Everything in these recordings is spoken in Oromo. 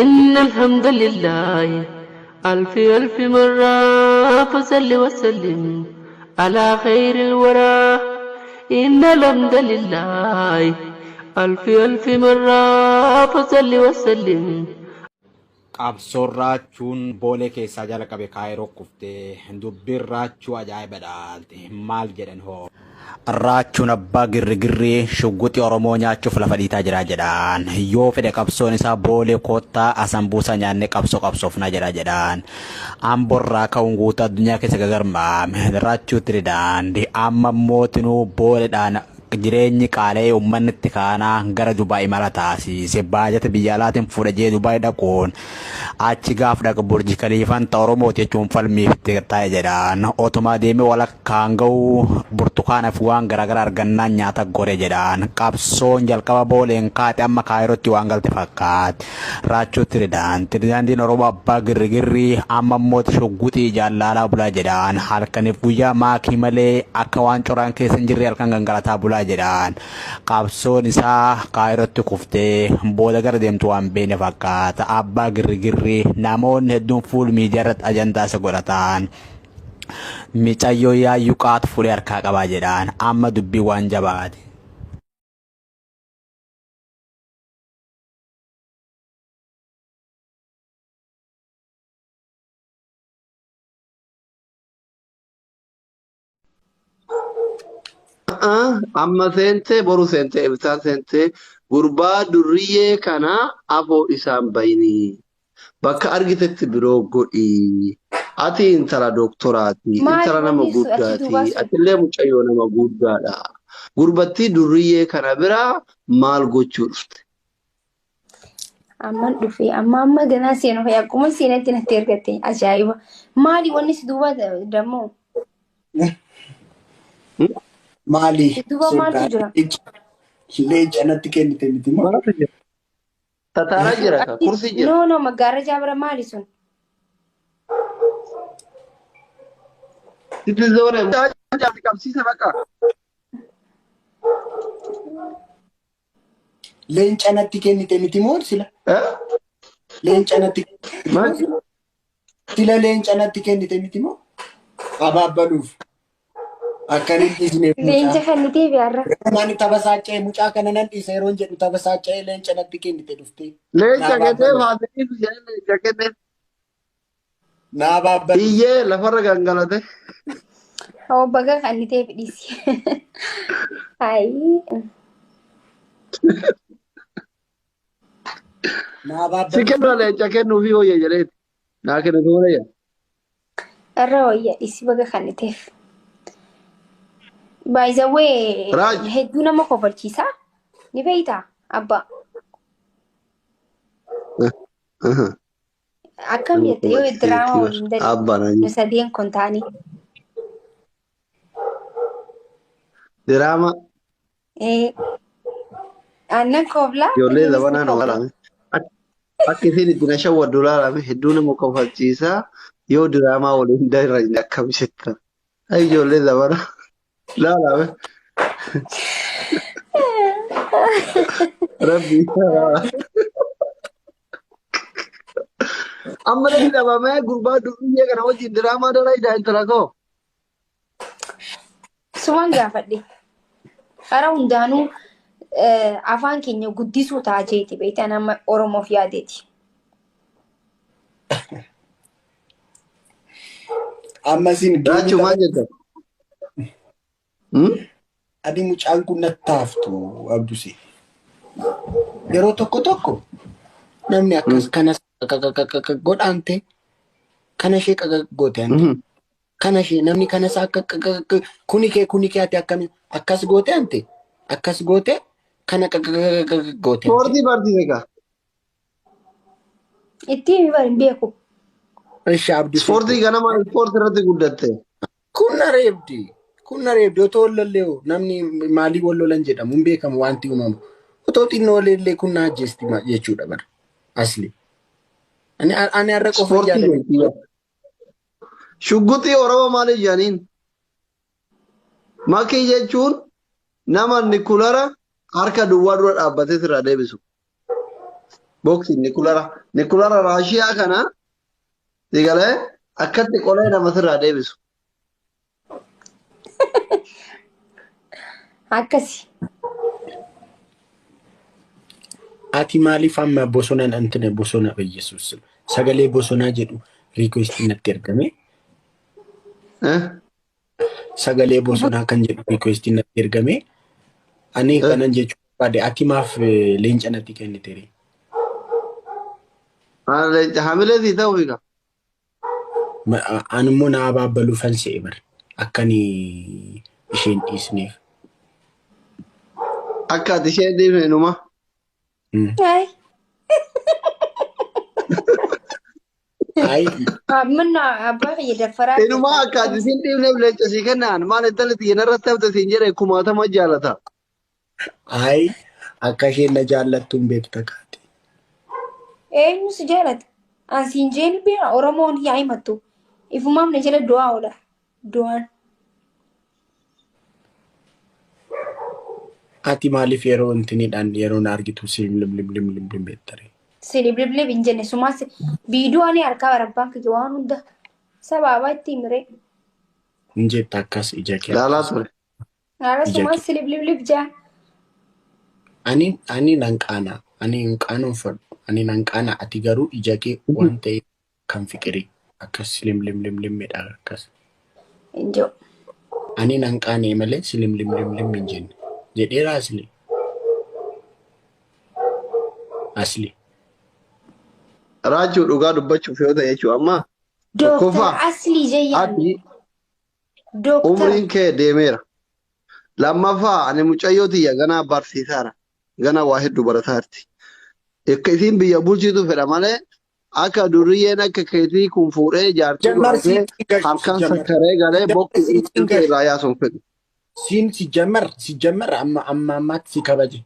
إن الحمد لله ألف ألف مرة فصل وسلم على خير الورى إن الحمد لله ألف ألف مرة فصل وسلم. Qabsoon Raachuun Boolee keessaa jalqabe Kaayiroo kuftee dubbiin Raachuu ajaa'iba dhaalte maal jedhan hoo. Raachuun abbaa girrigirrii shugguxii Oromoo nyaachuuf lafa dhiitaa jira jedhaan. Yoo fedhe qabsoon isaa Boolee koottaa asambuusaa nyaannee qabsoo qabsoofnaa jedha jedhaan. Amborraa ka'uun guutuu addunyaa keessa gagarmaame. Raachuu tiridaandi amma mootinuu Booleedhaan jireenyi qaala'ee uummanni itti kaanaa gara Dubaay imala taasise. Baajata biyya alaatiin fuudha jee Dubaay dhaquun achi gaaf dhaqu Burji Kaliifaan ta Oromooti jechuun falmiif itti taa'e jedhaan. Otumaa deemee walakkaan ga'u burtukaanaaf waan garaagaraa argannaan nyaata gore jedhaan. Qabsoon jalqaba Booleen kaate amma Kaayirootti waan galte fakkaate. Raachuu Tiridaant. Tiridaantiin Oromoo abbaa girrigirrii amma immoo shugguxii jaallaalaa bulaa jedhaan. Halkaniif guyyaa maakii malee akka waan coraan keessa hin jirre halkan gangalataa bulaa jedhaan. Qabsoon isaa Kaayirootti kuftee booda gara deemtu waan beene fakkaata. Abbaa girrigirrii namoonni hedduun fuul miidiyaa irratti ajandaa isa godhatan. Micayyoo yaayyuu qaatu fuudhee harkaa qabaa jedhaan. Amma dubbii waan jabaate. Amma seentee boru seentee ibsaan seentee gurbaa durriyyee kana afoo isaan bayinii. Bakka argitetti biroo godhi. Ati intala doktoraati, Maali intala nama wanni achi guddaati, duubaa sun? atillee mucayyoo nama guddaadha. Gurbattii durriyyee kana biraa maal gochuu dhufte? Amman dhufee amma amma ganaa seenu fa'i akkuma seenatti natti ergatte ajaa'iba. Maali wanni si duuba dammoo? Maali? Si duuba maaltu Soddaan jira? leenca natti kennite miti moo? Maaltu jira? Tataaraa jira ka, Achi kursii jira. no no maggaarrajaa bira maali sun? Sitti zoore mucaa qabsiisa baqa. Leenca natti kennite miti moo sila? Eh? Leenca natti Maal? sila leenca natti kennite miti moo? Abaabbaluuf akkan hin dhiisneef Leenca mucaa. kennitee bi'aarra. Ani tabasaacha'ee mucaa kana nan dhiisa yeroon jedhu tabasaacha'ee leenca natti kennite dhuftee. Leenca Naa kennee abaabbaluuf. faatanii jedhee leenca kennee. Naa abaabbaluuf. Iyyee lafarra gangalate. Hoo baga kennitee fidhiisi. Ayii. Naa Si abaabbaluuf. kennu leenca kennuufi wayya jedheeti. Naa kennitu wayya. Irra wayya dhiisi baga kenniteef. By the way, Raaj. hedduu nama kofalchiisa. Ni beektaa abbaa? Akkam Nama jette yoo diraamaa kofalchiiseeti waliin bar. dalagnu Abbaa naan nu sadeen kun ta'anii. Diraama Eh, Aannan koflaa ijoollee innis ni zabanaa nu kofla. laalame. Akka isin itti na shawwaddu laalame hedduu nama kofalchiisaa yoo diraamaa waliin dalagnu akkam jetta. Ay ijoollee zabanaa laalame. Rabbi. Amma namni dhabamee gurbaa durriyyee kana wajjin diraamaa dalagdaa intala koo. Suman gaafadhe. Karaa hundaanuu afaan keenya guddisuu ta'a jeeti beektaa nama Oromoof yaadeeti. Amma isin geemii Raachuu maal tapha jetta? Hmm? Ani mucaan kun natti taaftu Abdusee. Yeroo tokko tokko namni akkas kana godhaante kana ishee goote ante kana ishee namni kana isaa akka kuni kee ati akkami akkas goote ante akkas goote kana goote ante. Ispoortii barsiise kaa. Itti himi bari hin beeku. Ishi Abdusee. Ispoortii ganama ispoortii irratti guddatte. Kun na reebdi. Kun na reebdi. Otoo wal lollee hoo namni maalii wal lolan jedhamu hin beekamu wanti uumamu. Otoo xinnoo wallee kun na ajjeesti jechuudha bara. Asli. Ani har'a qofa Ispoortii jaalladha. jechuudha. Shugguxii Oromoo maaliif jedhaniin? Makii jechuun nama nikulara harka duwwaa dura dhaabbatee sirraa deebisu. Boksii Nikulara. Nikulara Raashiyaa kana sigalee akkatti qolee nama sirraa deebisu. Akkasi. Ati maaliif amma bosona antine bosona Yesuus sagalee bosonaa jedhu request natti ergame. Eh? Sagalee bosonaa kan jedhu request natti ergame. Ani Eh? kanan jechuu barbaade ati maaf leenca natti kennite ree? Maal hamilee sii ta'uu figa. Ani immoo na abaabbaluufan se'e bar akkani isheen dhiisneef. Akka ati isheen dhiifne numa. Ay. Ay. Minna abbaa kiyya daffaraa Inumaa akka ati isheen dhiifneef leenca sii kennaan maal intalli xiyya narratti hafte siin jedhe kumaatama jaalata. Ay, akka isheen na jaallattu hin beekta kaati. Eenyu si jaalata? An siin jeeni beeka Oromoon yaa himattu. Ifumaaf na jala du'aa oola. Du'aan. Ati maaliif yeroo intiniidhaan yeroo na argitu siin lim lim lim lim lim jettare? Siliblib hin jenne sumaas biiduu ani harkaa barabbaan kiyya waan hunda sabaabaa itti himiree. Hin jetta akkas ija kee Laalaa akkas. ture. Haara Ija sumaas kee. siliblib jaa. Ani nan qaana. Ani hin qaanonfadhu. Ani nan qaana. Ati garuu ija kee waan ta'e kan fiqirii akkas lim lim lim lim jedha akkas. Hin jiru. Ani nan qaanee malee silim lim lim lim hin jenne. Jedheera asli. Asli. Raachuu dhugaa dubbachuuf yoo ta'e jechuudha amma Dooktar tokkoffaa Aslii Jayyaan. ati Dooktar. umriin kee deemeera. Lammaffaa ani mucayyoo tiyya ganaa barsiisaara. Ganaa waa hedduu barataarti. Akka isiin biyya bulchitu fedha malee akka duriyyeen akka keetii kun fuudhee jaartii Jammar godhatee siin gashu halkan si jammar. sakkaree galee bokkuu Siin ililtee gashu. irraa yaasuun fedhu. Siin si jammar si jammar amma amma ammaatti si kabaje.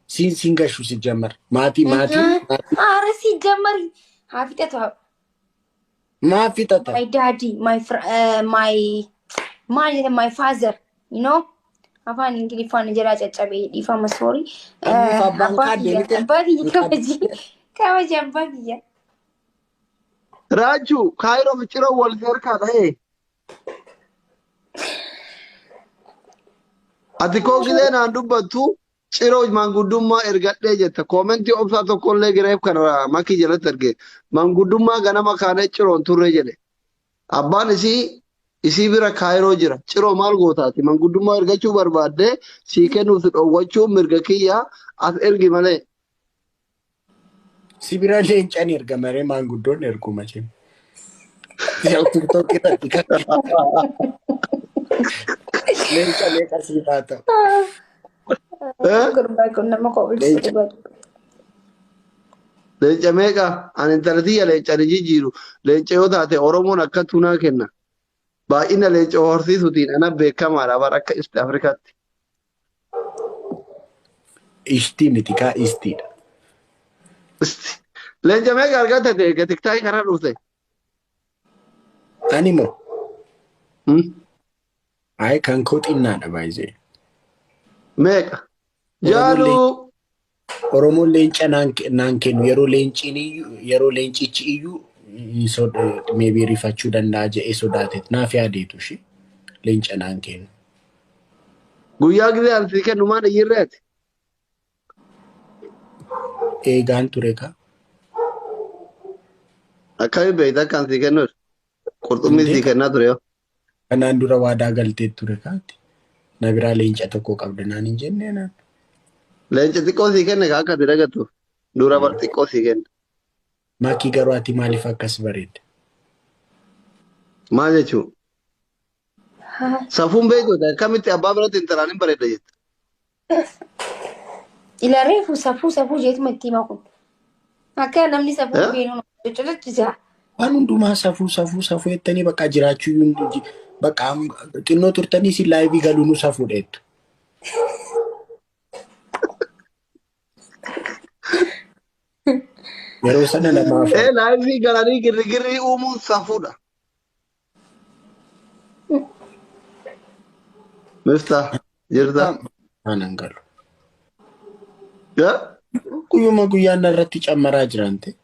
Siin siin gashu si jammar. Maatii maatii maatii Haara si jammari. Haa fixatu. maa fixata. My daddy, my maal jedhama my father, you know? Afaan Ingiliffaan jalaa caccabee dhiifama sorry. Anniif abbaan Abbaa kaadde kiyya miti. abbaa kiyya kabaji kabaji abbaa kiyya. Raachuu kaayiroo fi ciroo wal harkaa dhahee. Ati koo gisee naan dubbattu ciroo manguddummaa ergadhee jetta. Koomentii obsaa tokkollee gireef kana makii jalatti arge. Manguddummaa ganama kaanee ciroon turre jedhe. Abbaan isii bira kaayiroo jira. Ciroo maal gootaati? Manguddummaa ergachuu barbaaddee sii kennuuf si dhoowwachuu mirga kiyyaa as ergi malee. Si bira leencaan erga maree maanguddoon erguma jennu. Yaa TikTok irratti kan leenca meeqa siif haa ta'u. Eh? Gurbaa kun nama kophulchu Leenca. dhugaatu. Leenca meeqa? Ani intala tiyya leenca ni jijjiiru. Leenca yoo taate Oromoon akka tunaa kenna. Baay'ina leenca horsiisuutiin ana beekamaadha bara akka East Afrikaatti. Ishtii miti kaa istiidha. Leenca meeqa argatte erga tiktaakii karaa dhufte? Ani moo ay kan koo xinnaadha baay'ee. Meeqa? Jaaluu! Oromoon leenca naan kennu yeroo leenciin iyyuu yeroo leencichi iyyuu maybe rifachuu danda'a jedhee sodaate naaf yaadeetu ishee leenca naan kennu. Guyyaa gisee ani sii kennu maal iyyirreeti? Eegaan ture kaa. Akkamiin beekta akka ani sii kennu? Qurxummii sii kennaa ture yoo. Kanaan dura waadaa galtee ture kaati. Na biraa leenca tokko qabda naan hin jenne naan. Leenca xiqqoo sii kenne kaa akka ati dagattu. Dura bar xiqqoo sii kenne. Makii garuu ati maaliif akkas bareedda? Maal jechuu? Safuun beektu akkamitti abbaa biratti intalaan hin bareedda jetta. Ila reefu safuu safuu jeetuma itti hima kun. Akka namni safuu Eh? beenu coccococisa. Waan hundumaa safuu safuu safuu jettanii bakka jiraachuu iyyuu bakka xinnoo turtanii isin live galuunuu safuudha jettu. Yeroo sana namaaf Ee live galanii girrigirrii uumuun safuudha. Miftaa jirta? aanan galu. Eh? Guyyuma guyyaan narratti cammaraa jirante.